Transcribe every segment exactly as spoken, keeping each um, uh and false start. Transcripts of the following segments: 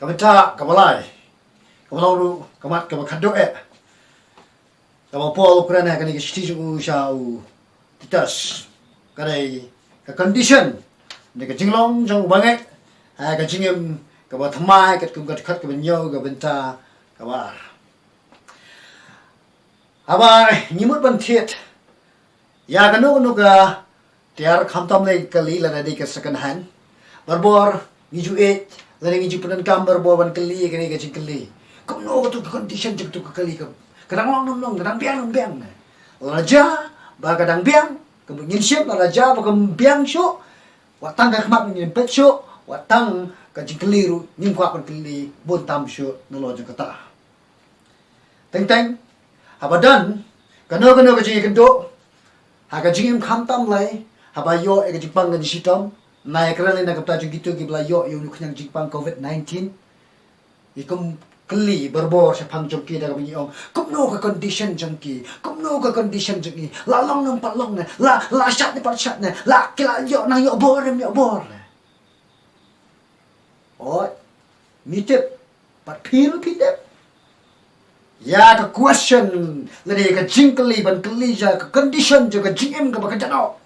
Ka bynta kaba lai, kaba long ruh ka mat kaba khatduh eh, kaba Paul u kren ha kane ka shithi jong u sha u Titus, ka dei ka condition, ne ka jinglong jong u bangeit ha ka jingim kaba thymmai, katkum ka dkhot kaba hynñiew, ka bynta kaba ar. Haba ngi mut ban thied ïa kano kano ka tiar, khamtam lei kali lane dei ka second hand, barabor ngi ju ïeit lane ngi ju pyndonkam barabor ban kylli ïa kane ka jingkylli: Kumno katu ka condition jong katu ka kali, ka, ka dang long ne ym long, ka dang biang ne ym biang ne? Lada jia ba ka dang biang, ka mut ngin shim, lada jia ba kam biang shuh, wat tang ka khmat ngin peit shuh, wat tang ka jingkylli ruh ngim kwah ban kylli bun tam shuh nalor jong kata. Teng teng, haba don kano kano ka jingïakynduh ha ka jingim, khamtam lei haba ïoh ïa ka jingpang ka jingshitom, nai kren lei na ka bynta jong kito kiba la ïoh ïa u khñiang jingpang covid nineteen. Ngi kum kylli barabor shaphang jong ki da kaba ngi ong: Kumno ka condition jong ki? Kumno ka condition jong ki? La long ne ym pat long ne? La, la shad ne ym pat shad ne? La ki la ïoh, nang ïoh bor ne ym ïoh bor ne? Oi, ngi tip, bad phi ruh phi tip ïa ka question lane ka jingkylli ban kylli ïa ka condition jong ka jingim kaba kynja noh.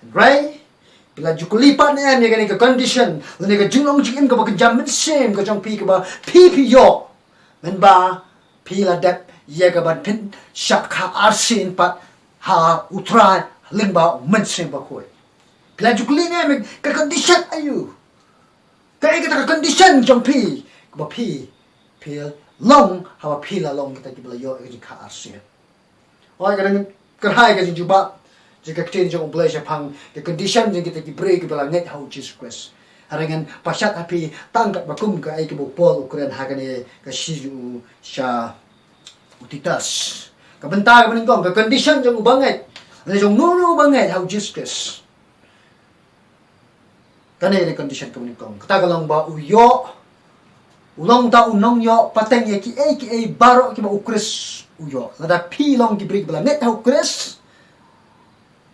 Hynrei phi la ju kylli pat ne em ïa kane ka condition lane ka jinglong jingim kaba kynja mynsiem ka jong phi, kaba phi phi ïoh mynba phi la dep ïa ka ban pynshah kha arsien pat ha U Trai lyngba U Mynsiem Bakhuid? Phi la ju kylli ne em ka condition aïu? Kaei kata ka condition jong phi kaba phi, phi long, haba phi la long kita kiba la ïoh ïa ka jingkha arsien? Oi, ka dang kyrhai ka jingjubab jong ka ktien jong U Blei shaphang ka condition jong kita ki briew kiba la ngeit ha U Jisu Khrist. Hynrei ngan pashat ha phi tang katba kum kaei kaba u Paul u kren ha kane ka shithi jong u sha u Titus. Ka bynta kaba nyngkong, ka condition jong u bangeit, lane jong uno uno uba ngeit ha U Jisu Khrist. Kane ka dei condition kaba nyngkong. Kata ka long ba u ïoh, u long uta u nongïoh pateng ïa kiei kiei baroh kiba U Khrist u ïoh. Lada phi long ki briew kiba la ngeit ha U Khrist,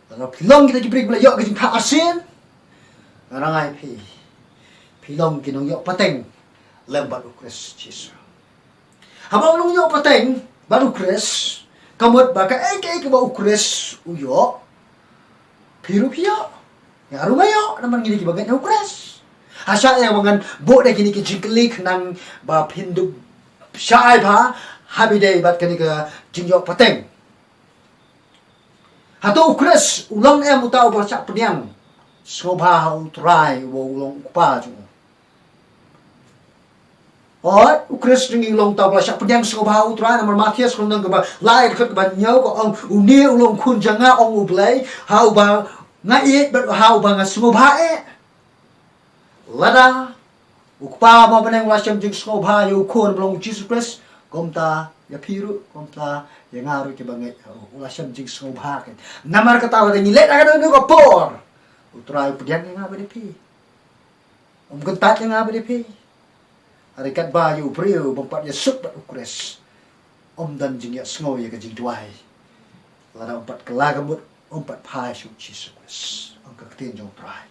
lada phi long kita ki briew kiba la ïoh ka jingkha arsien, nga rangai phi, phi long ki nongïoh pateng lem bad U Khrist Jisu. Haba u long ïoh pateng bad U Khrist, ka mut ba kaei kaei kaba U Khrist u ïoh, phi ruh phi ïoh, nga ruh nga ïoh, namar ngi dei kiba ngeit ha U Khrist. Hasha ïa ba ngan buh da kine ki jingkylli khnang ba phin dup shai bha haba ïadei bad kane ka jingïoh pateng. Hato U Khrist u long em uta uba la shah pdiang sngewbha ha U Trai uba u long U Kpa jong u? Hooid, U Khrist u long uta uba la shah pdiang sngewbha ha U Trai, namar Mathaios ka lynnong kaba lai, ka dkhot kaba hynñiew ka ong, une u long u khun jong nga, ong U Blei, ha uba nga ïeit bad ha uba nga sngewbha eh. Lada U Kpa uba ha bneng u la shem jingsngewbha ïa u Khun ba long U Jisu Khrist, kumta ïa phi ruh, kumta ïa nga ruh kiba ngeit ha u, u la shem jingsngewbha kein. Namar kata lada ngi leh da kano kano ka por, U Trai u pdiang ïa nga bad ïa phi. Um kyntait ïa nga bad ïa phi. Hynrei katba ïa u briew bym pat ïasuk bad U Khrist, um don jingïasngew ïa ka jingduwai. Lada um pat kylla ka mut, um pat phai sha U Jisu Khrist, ong ka ktien jong U Trai.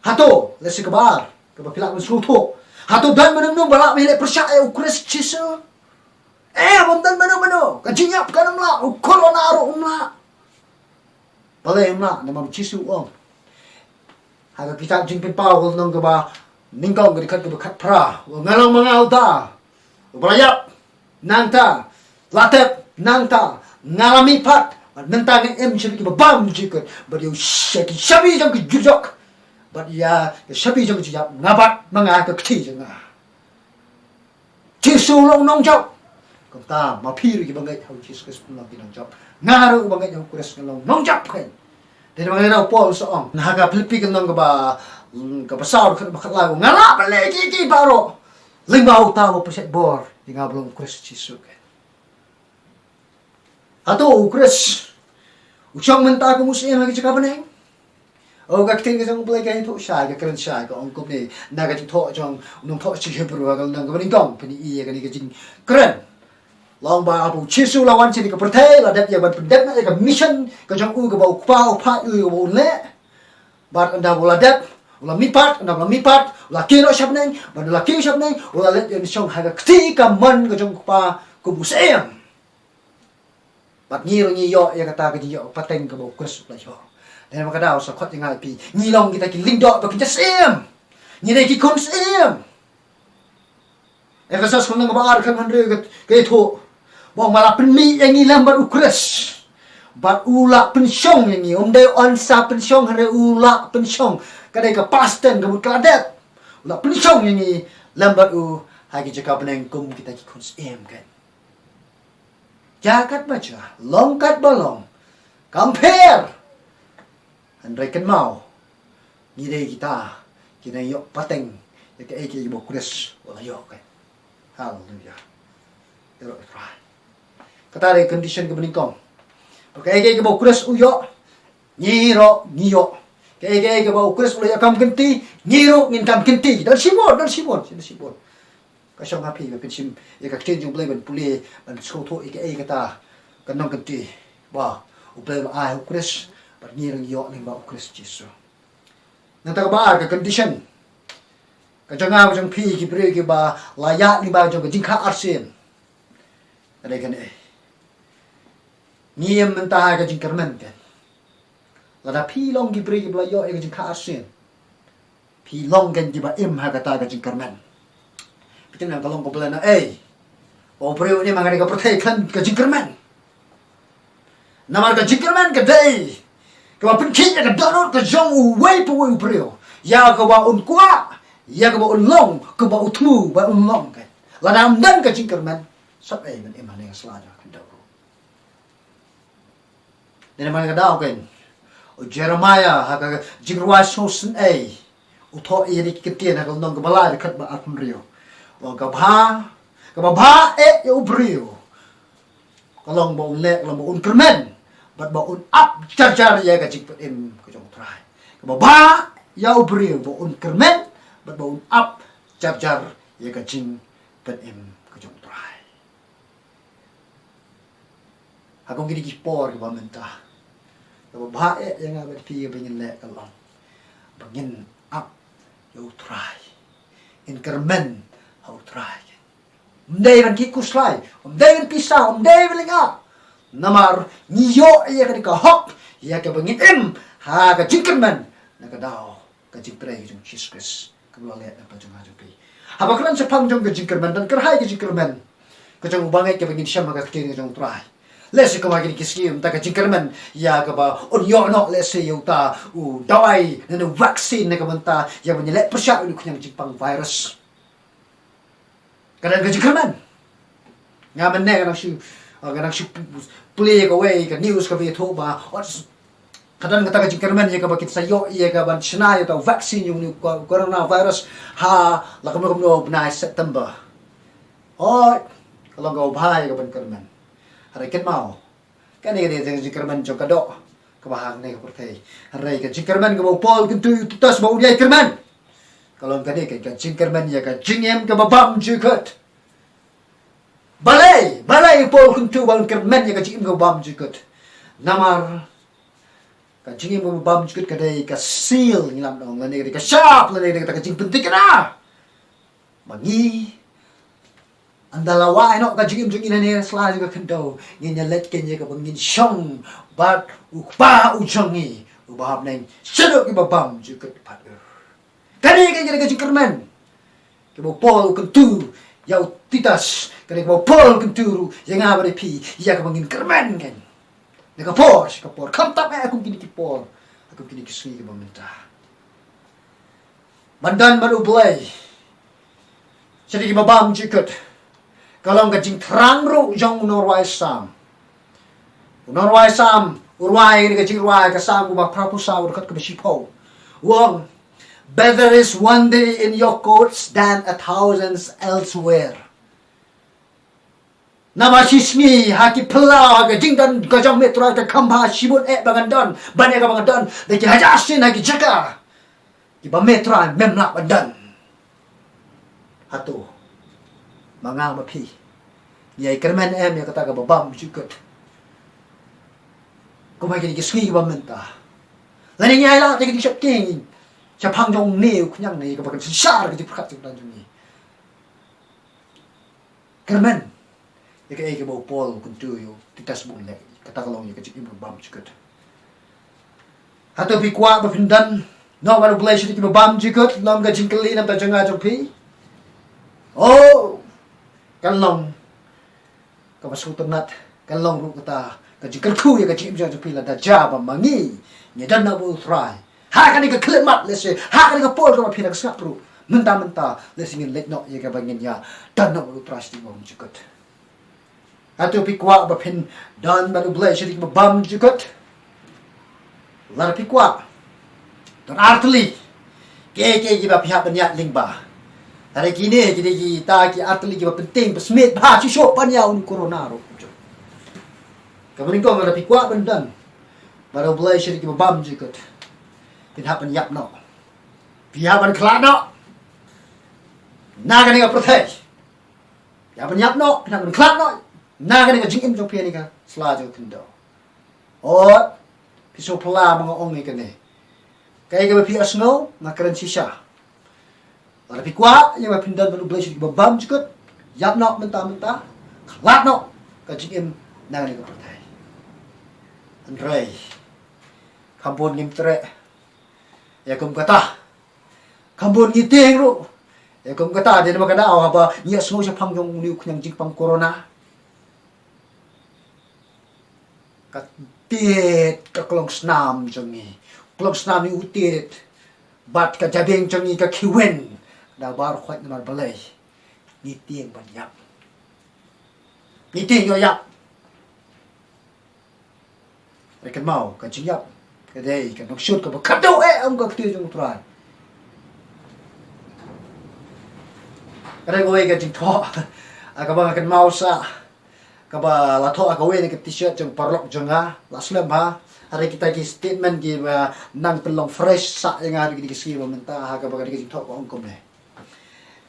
Hato, lehse kaba ar kaba phi lah ban sngewthuh, hato don mano mano ba lah ban leh pyrshah ïa U Khrist Jisu? Em, ym don mano mano. Ka jingïap kan ym lah, u corona ruh um lah. Balei ym lah? Namar U Jisu u ong ha ka kitab Jingpynpaw ka lynnong kaba nyngkong, ka dkhot kaba khatphra, u ong, nga long ma nga uta uba la ïap nangta, la tep nangta, nga la mihpat, bad mynta nga im sha kiba bam jingkut, bad ïa u sha-, ki shabi jong ki jujok bad ïa ki shabi jong ki jingïap nga bat ma nga ha ka kti jong nga. Jisu u long nongjop. Kumta ma phi ruh kiba ngeit ha U Jisu Khrist phin long ki nongjop. Nga ruh uba ngeit ha U Khrist nga long nongjop kein. Dei namar kata u Paul u sa ong ha ka Philippi ka lynnong kaba, mm, kaba saw, dkhot ba khatlai, nga lah ban leh kiei kiei baroh lyngba uta uba pynshait bor ïa nga ba long U Khrist Jisu kein. Hato U Khrist u shong mynta kum u Syiem ha ka jaka bneng? O, ka ktien ka jong U Blei ka ïathuh shai, ka kren shai, ka ong kumne na ka jingthoh jong u nongthoh shithi Hebru ha ka lynnong kaba nyngkong, phin ïohi ïa kane ka jingkren. Long ba haba U Jisu u la wan sha kane ka pyrthei, u la dep ïa ban pyndep noh ïa ka mission ka jong u kaba u Kpa u phah ïa u ïa u ban leh. Bad ynda u la dep, U la mihpat, u la mihpat, u la kiew noh sha bneng, bad u la kiew sha bneng, u la leit ïashong ha ka kti kamon ka jong u Kpa kum u Syiem. Bad ngi ruh ngi ïoh ïa kata ka jingïoh pateng kaba u Khrist u la ïoh. Dei namar kata u sa khot ïa nga ïa phi, ngi long kita ki lyngdoh ba ki jingsyiem. Ngi dei ki khun syiem. Ephesos khyndai kaba ar, khyndai kaba hynriew ka, ka ïathuh ba u la pynmih ïa ngi lem bad u Khrist. Bad u la pynshong ïa ngi, um dei un sa pynshong, hynrei u la pynshong. Ka dei ka past tense, ka mut ka la dep. U la pynshong ïa ngi lem bad u ha ki jaka bneng kum kita ki khun syiem, kan. Jia katba jia, long katba long, kam pher. Hynrei kynmaw, ngi dei kita ki nang ïoh pateng ïa kaei kaei ba u Khrist u la ïoh, kan. Haleluya. Ïaroh ïa u Trai. Kata dei condition kaba nyngkong. Ba kaei kaei kaba u Khrist u ïoh, ngi ruh ngi ïoh. Kaei kaei kaba u Khrist u la ïoh kam kynti, ngi ruh ngin kam kynti. Don shibun, don shibun, don shibun. Ka shong ha phi ba phin shim ïa ka ktien jong u Blei ban pule, ban sngewthuh ïa kaei kata ka nongkynti ba u Blei u la ai ha u Khrist, bad ngi ruh ngi ïoh lyngba u Khrist Jisu. Nangta kaba ar, ka condition. Ka jong nga, ka jong phi, ki briew kiba la ïaid lyngba ka jong ka jingkha arsien. Ka dei kane. Ngi im mynta ha ka jingkyrmen, kan. Lada phi long ki briew kiba la ïoh ïa ka jingkha arsien, phi long, kan, kiba im ha kata ka jingkyrmen. Phi kynmaw ka long ka plan, eh, u briew u im ha kane ka pyrthei khlem ka jingkyrmen. Namar ka jingkyrmen ka dei kaba pynkhih ïa ka dohnud ka jong uwei pa uwei u briew, ïa kaba un kwah, ïa kaba un long, kaba u thmu ba un long, kan. Lada ym don ka jingkyrmen, sap ei ban im ha kane ka sla jong ka khyndew ruh. Dei namar kata, kan, u Jeremiah ha ka Jingrwai Sngewsynei u thoh ïa kine ki ktien ha ka lynnong kaba lai, dkhot ba arphew hynriew. Ba kaba bha, kaba bha eh ïa u briew ka long ba un leh, ka long ba un kyrmen, bad ba un ap jar jar ïa ka jingpynim ka jong u Trai. Kaba bha ïa u briew ba un kyrmen, bad ba un ap jar jar ïa ka jingpynim ka jong u Trai. Ha kum kine ki por kiba mynta, kaba bha eh ïa nga bad phi ba ngin leh ka long ba ngin ap ïa u Trai, ngin kyrmen ha u Trai. Ym dei ban kit khuslai, ym dei ban pisa, ym dei ban lynga. Namar ngi ïoh ïa kane ka hok, ïa kaba ngin im ha ka jingkyrmen na ka daw ka jingtrei ka jong u Jisu Khrist kaba la leh na ka bynta jong nga jong phi. Haba kren shaphang jong ka jingkyrmen, don kyrhai ka jingkyrmen ka jong u bangeit kaba ngin shem ha ka ktien ka jong u Trai. Lehse kumba kine ki sngi mynta ka jingkyrmen ïa kaba un ïoh noh, lehse ïa uta u dawai ne u vaccine na ka bynta ïa ban ïaleh pyrshah ïa une u khñiang jingpang virus. Ka don ka jingkyrmen. Nga mynne nga dang shu, ah, nga dang shu pule ïa kawei ka news kaba ïathuh ba, oh, ka don kata ka jingkyrmen ïa kaba kin sa ïoh ïa ka ban shna ïa uta u vaccine ïa une u co-, coronavirus ha la kumno kumno u bnai September. Hooid, ka long kaba bha ïa ka ban kyrmen. Hynrei kynmaw, kane ka dei ka jingkyrmen jong ka doh kaba ha kane ka pyrthei. Hynrei ka jingkyrmen kaba u Paul u kyntu ïa u Titus ba un ïai kyrmen, ka long kane ka, ka jingkyrmen ïa ka jingim kaba bymjukut. Balei, balei u Paul u kyntu ba un kyrmen ïa ka jingim kaba bymjukut? Namar ka jingim kaba bymjukut ka dei ka seal, ngi lam dong, lane ka dei ka shap, lane ka dei kata ka jingpynthikna ba ngi, ynda la wai noh ka jingim jong ngi na kane ka sla jong ka khyndew, ngin ïaleit kein ïa kaba ngin shong bad u Kpa u jong ngi uba ha bneng shaduh kiba bymjukut pat. Kane ka dei ka jingkyrmen kaba u Paul u kyntu ïa u Titus, kane kaba u Paul u kyntu ruh ïa nga bad ïa phi, ïa kaba ngin kyrmen kein na ka por sha ka por, khamtam eh ha kum kine ki por, ha kum kine ki sngi kiba mynta. Ban don bad U Blei sha ki ba bymjukut. Ka long ka jingthrang ruh jong u nongrwai Salm. U nongrwai Salm u rwai ïa ka jingrwai, ka Salm kaba phra phew saw, dkhot kaba shiphew. U ong, "Better is one day in your courts than a thousand elsewhere." Naba shisngi ha ki phyllaw, ha ka jingdon ka jong Me Trai, ka kham bha shibun eh ba ngan don ban ïa kaba ngan don da ki hajar sien ha ki jaka kiba Me Trai mem lah ban don. Hato ma nga ma phi ngi ïai kyrmen em ïa kata kaba bymjukut? Kumba kine ki sngi kiba mynta, lane ngi ïai lah da ki jingsheptieng, shaphang jong une u khñiang ne, kaba kan synshar ka jingpyrkhat jingpyrkhat jong ngi. Kyrmen ïa kaei kaba u Paul u kyntu ïa u Titus ba un leh, kata ka long ïa ka jingim kaba bymjukut. Hato phi kwah ba phin don noh bad U Blei sha ki ba bymjukut? Long ka jingkylli na ka bynta jong nga jong phi. Oh, kan long kaba sngewtynnat, kan long ruh kata ka jingkyrkhu ïa ka jingim jong phi lada jia ba ma ngi ngi don noh bad U Trai. Ha kane ka khyllipmat lehse, ha kane ka por kaba phi dang sngap ruh, mynta mynta lehse ngin leit noh ïa kaba ngin ïa don noh bad U Trai sha ki ba bymjukut. Hato phi kwah ba phin don bad U Blei sha ki ba bymjukut? Lada phi kwah, don ar tylli kiei kiei kiba phi hap ban ïaid lyngba. Hynrei kine ki dei kita ki ar tylli kiba pynthing pynsmit bha shisha ban ïa une u corona ruh. Kaba nyngkong, lada phi kwah ban don bad U Blei sha ki ba bymjukut, phin hap ban ïap noh. Phi hap ban khlad noh na kane ka pyrthei. Phi hap ban ïap noh, phi hap ban khlad noh na kane ka jingim jong phi ha kane ka sla jong ka khyndew. Hooid, phi sngewphylla ba nga ong ïa kane. Kaei kaba phi ïohsngew, nga kren shisha. Lada phi kwah ïa ba phin don bad U Blei sha ki ba bymjukut, ïap noh mynta mynta, khlad noh ka jingim na kane ka pyrthei. Hynrei kham bun ngim treh ïa kum kata. Kham bun ngi tieng ruh ïa kum kata, dei namar ka daw haba ngi ïohsngew shaphang jong une u khñiang jingpang corona, ka tied ka klongsnam jong ngi. Klongsnam ngi u tied bad ka jabieng jong ngi ka khie win. Da bar khoit namar balei? Ngi tieng ban ïap. Ngi tieng ïoh ïap. Hynrei kynmaw, ka jingïap ka dei ka nongshun kaba khadduh eh, ong ka ktien jong U Trai. Ka dei kawei ka jingthoh, ah, kaba nga kynmaw sah, kaba la thoh ha kawei na ka T-shirt jong paralok jong nga, la slem bha. Hynrei kita ki statement kiba nang pynlong fresh sah ïa nga ha kine ki sngi ba mynta, ha kaba ka dei ka jingthoh ba ong kumne: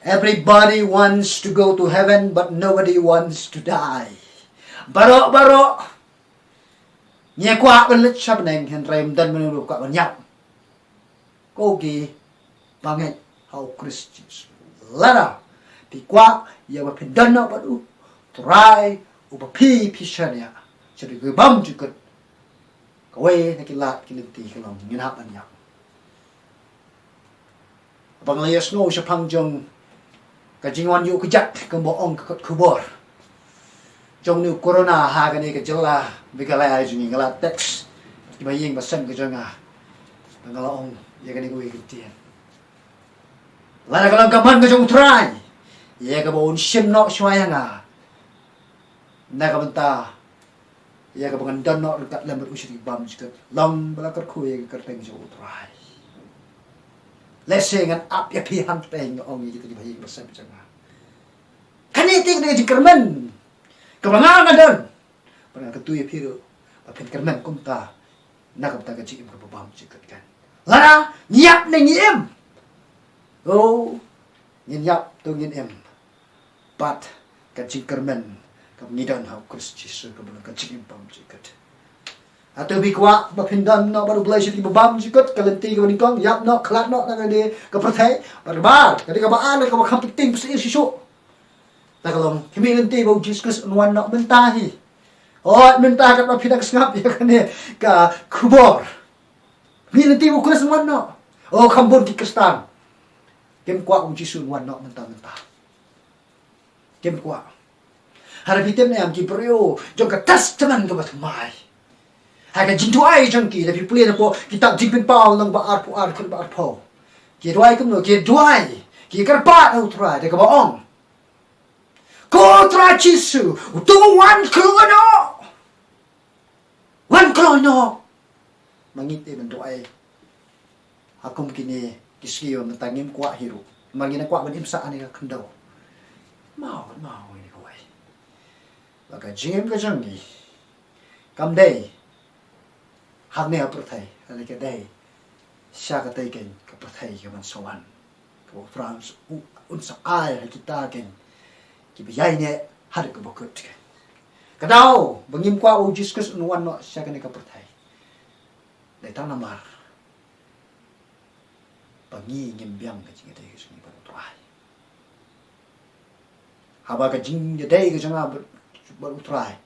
Everybody wants to go to heaven, but nobody wants to die. Baroh baroh ngi kwah ban leit sha bneng, hynrei ym don mano ba kwah ban ïap. Ko ki bangeit ha U Khrist Jisu, lada phi kwah ïa ba phin don noh bad U Trai uba phi phi shaniah, sha ki ba bymjukut, kawei na ki lad ki lynti ka long ngin hap ban ïap. Ba nga la ïohsngew shaphang jong ka jingwan ïuh kjat, kumba ong ka kot khubor jong une u corona ha kane ka jylla Meghalaya jong ngi, nga la text ki ba ïing ba sem ka jong nga, ba nga la ong ïa kane kawei ka ktien: Lada ka long ka mon ka jong U Trai ïa kaba un shim noh shuwa ïa nga na ka bynta ïa kaba ngan don noh ryngkat lem bad u sha ki ba bymjukut, long ba la kyrkhu ïa ka kyrteng jong U Trai, lehse ngan ap ïa phi hangtei, nga ong ïa kita ki ba ïing ba sem jong nga. Kane te ka dei ka jingkyrmen kaba nga nga don, ba nga kyntu ïa phi ruh ba phin kyrmen kumta na ka bynta ka jingim kaba bymjukut kan. Lada ngi ïap ne ngi im, oh, ngin ïap to ngin im, bad ka jingkyrmen kaba ngi don ha U Khrist Jisu kaba long ka jingim bymjukut. Hato phi kwah ba phin don noh bad U Blei sha ki ba bymjukut? Ka lynti kaba nyngkong, ïap noh, khlad noh na kane ka pyrthei. Bad kaba ar, ka dei kaba ar, kaba kham pynthing pynsmit shisha, la ka long, khie mih lynti ba U Jisu Khrist un wan noh mynta hi. Hooid, mynta katba phi dang sngap ïa kane ka khubor, khie mih lynti ba U Khrist un wan noh. Oh, kham bun ki Khristan kim kwah U Jisu un wan noh mynta mynta. Kim kwah. Hynrei phi tip ne em, ki briew jong ka Testament kaba thymmai, ha ka jingduwai jong ki, lada phi pule na ka kitab Jingpynpaw lynnong ba arphew ar, dkhot ba arphew, ki duwai kumno? Ki duwai, ki kyrpad ha U Trai da kaba ong: Ko Trai Jisu, to wan kloi noh. Wan kloi noh. Ma ngi te ban duwai ha kum kine ki sngi ba mynta ngim kwah hi ruh, namar ngi nang kwah ban im sah ha kane ka khyndew. Maw, maw, ngi kawei, ba ka jingim ka jong ngi kam dei hangne ha pyrthei, hynrei ka dei sha katei keiñ ka pyrthei kaban sa wan, kaba U Trai un sa ai ha kita keiñ kiba ïaineh haduh kaba kut keiñ. Ka daw ba ngim kwah U Jisu Khrist un wan noh sha kane ka pyrthei dei tang namar ba ngi ngim biang ka jingïadei ka jong ngi bad U Trai. Haba ka jingïadei ka jong nga bad, bad U Trai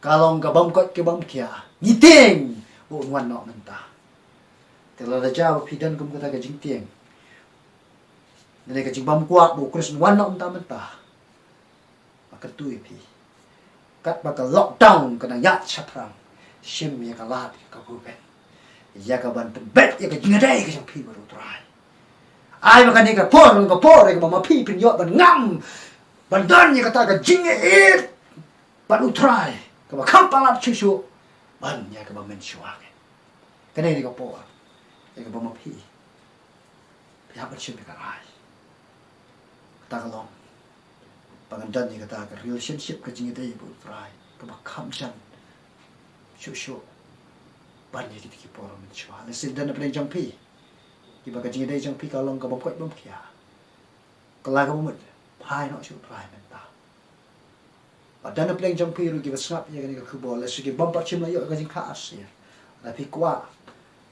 ka long ka bym koit ka bym khia, ngi tieng ba un wan noh mynta. Te lada jia ba phi don kum kata ka jingtieng, lane ka jingbymkwah ba U Khrist un wan noh mynta mynta, nga kyntu ïa phi, katba ka lockdown ka nang ïaid shaphrang, shim ïa ka lad ka bor, ïa ka ban pynbeit ïa ka jingïadei ka jong phi bad U Trai. Ai ba kane ka por, ka por ïa kaba ma phi phin ïoh ban ngam, ban don ïa kata ka jingïeit bad U Trai kaba kham palat shuh shuh, ban ïa kaba mynshuwa. Kane ne ka por ïa kaba ma phi phi hap ban shim ïa ka rai. Kata ka long ba ngan don ïa kata ka relationship, ka jingïadei bad U Trai kaba kham jan shuh shuh ban ïa kita ki por mynshuwa. Lehse don na pdeng jong phi kiba ka jingïadei jong phi ka long ka bym koit bym khia, ka la ka bym mut, phai noh sha U Trai mynta. Bad don na pdeng jong phi ruh kiba sngap ïa kane ka khubor, lehse ki bym pat shym la ïoh ïa ka jingkha arsir. Lada phi kwah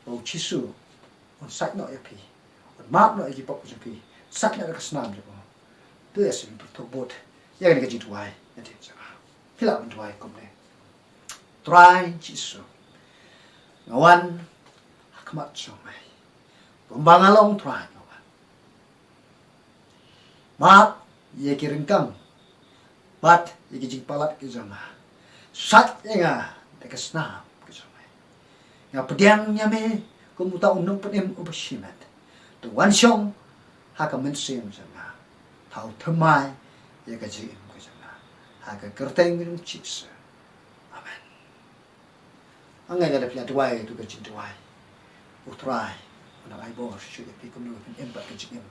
ba U Jisu un sait noh ïa phi, un map noh ïa ki pop ka jong phi, sait noh ïa ka snam jong u, to ïa sngewthuh bud ïa kane ka jingduwai. Ïa te jong nga, phi lah ban duwai kumne: Trai Jisu, nga wan ha khmat jong me kumba nga long, Trai, nga wan. Map ïa ki ryngkang bad ïa ki jingpalat ki jong nga. Sait ïa nga da ka snam ka jong me. Nga pdiang ïa me kum uta u nongpynim uba shimet. To wan shong ha ka mynsiem jong nga. To thymmai ïa ka jingim ka jong nga. Ha ka kyrteng jong U Jisu. Amen. Nga ngeit lada phi la duwai ïa tu ka jingduwai, U Trai un nang ai bor shuh ïa phi kumno ban pynim bad ka jingim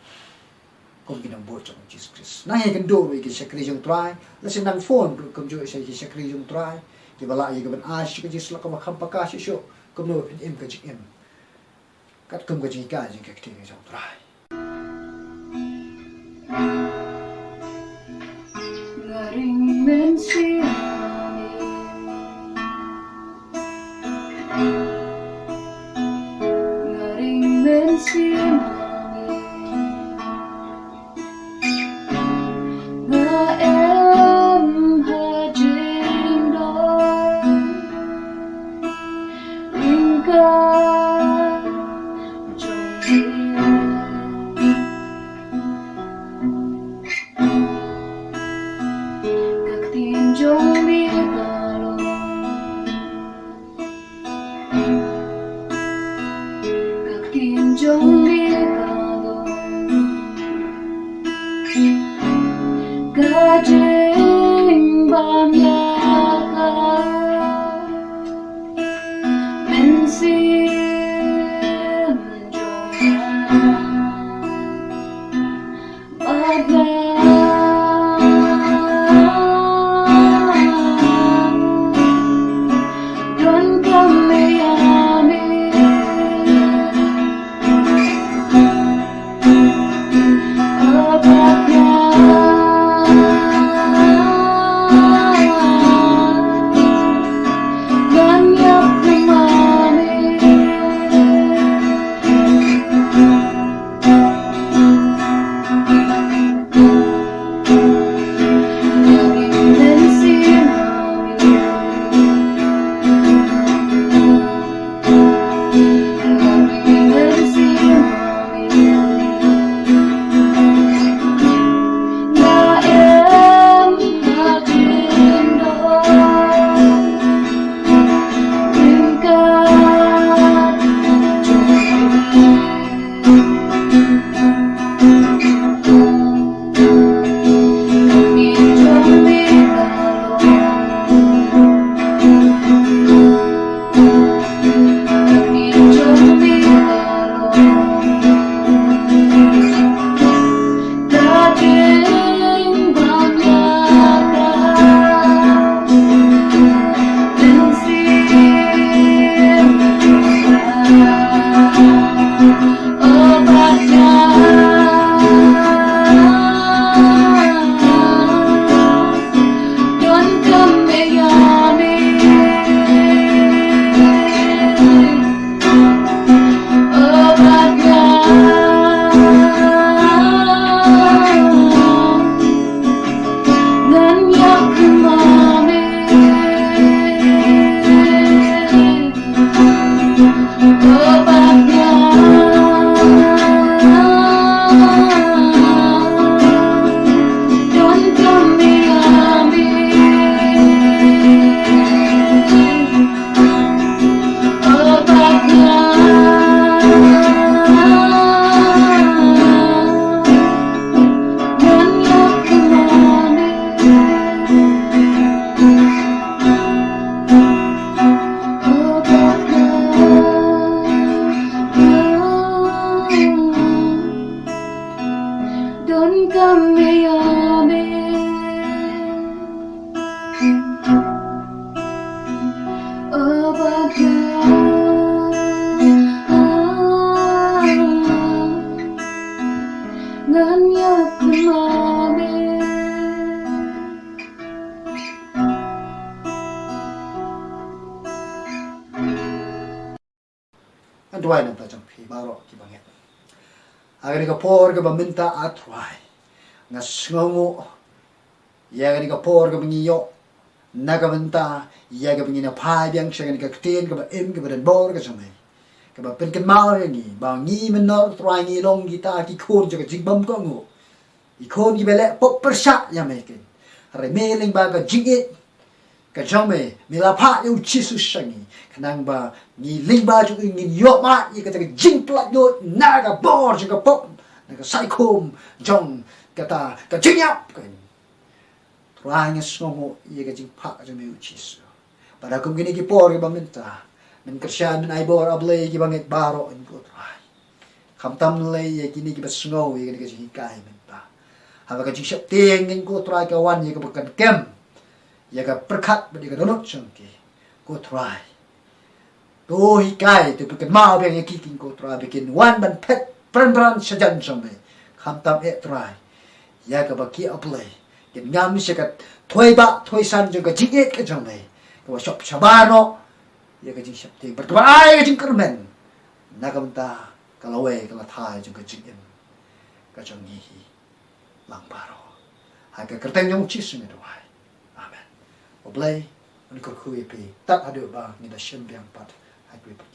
kum ki nongbud jong U Jisu Khrist. Nang ïakynduh ruh ïa ki shakri jong U Trai, lehse nang phone ruh kumjuh sha ki shakri jong U Trai, kiba lah ïa ka ban ai sha ka jingïasyllok kaba kham paka shuh shuh kumno ban pynim ka jingim katkum ka jinghikai jong ka ktien ka jong U Trai. Nga ring mynsiem, nga ring mynsiem, nga em ha jingdon ryngkat jong me. Ka ktien jong me ka long, ka ktien jong me ka long ka jingbymïakynduh mynsiem jong nga. Bad nga donkam ïa me. Ngan duwai na ka bynta jong phi baroh kiba ngeit. Ha kane ka por kaba mynta, A Trai, nga sngewnguh ïa kane ka por kaba ngi ïoh na ka bynta ïa kaba ngin ïa phai biang sha kane ka ktien kaba im, kaba don bor ka jong me, kaba pynkynmaw ïa ngi ba ngi mynno, Trai, ngi long kita ki khun jong ka jingbym kohnguh, ki khun kiba leh pop pyrshah ïa me, keiñ. Hynrei me lyngba ka jingïeit ka jong me, me la phah ïa u Jisu sha ngi, khnang ba ngi lyngba jong u ngin ïoh mad ïa kata ka jingpynlait lut na ka bor jong ka pop, na ka saikhum jong kata ka jingïap, keiñ. Trai, nga sngewnguh ïa ka jingphah ka jong me, U Jisu. Bad ha kum kine ki por kiba mynta, men kyrshan, men ai bor, A Blei, ïa kiba ngeit baroh, keiñ ko Trai. Khamtam lei ïa kine kiba sngew ïa kane ka jinghikai mynta. Haba ka jingsheptieng, keiñ ko Trai, ka wan ïa kaba kan kem ïa ka pyrkhat bad ïa ka dohnud jong ki, ko Trai, to hikai, to pynkynmaw biang ïa ki, keiñ ko Trai, ba kin wan ban phet pran pran shajan jong me. Khamtam eh, Trai, ïa kaba ki, A Blei, kin ngam sha ka thoi bah thoi san jong ka jingïeit ka jong me, kaba shop shabar noh ïa ka jingsheptieng bad kaba ai ka jingkyrmen na ka bynta ka lawei ka la thai jong ka jingim ka jong ngi hi lang baroh. Ha ka kyrteng jong U Jisu nga duwai. Amen. U Blei un kyrkhu ïa phi tad haduh ba ngin da shem biang pat ha kawei pat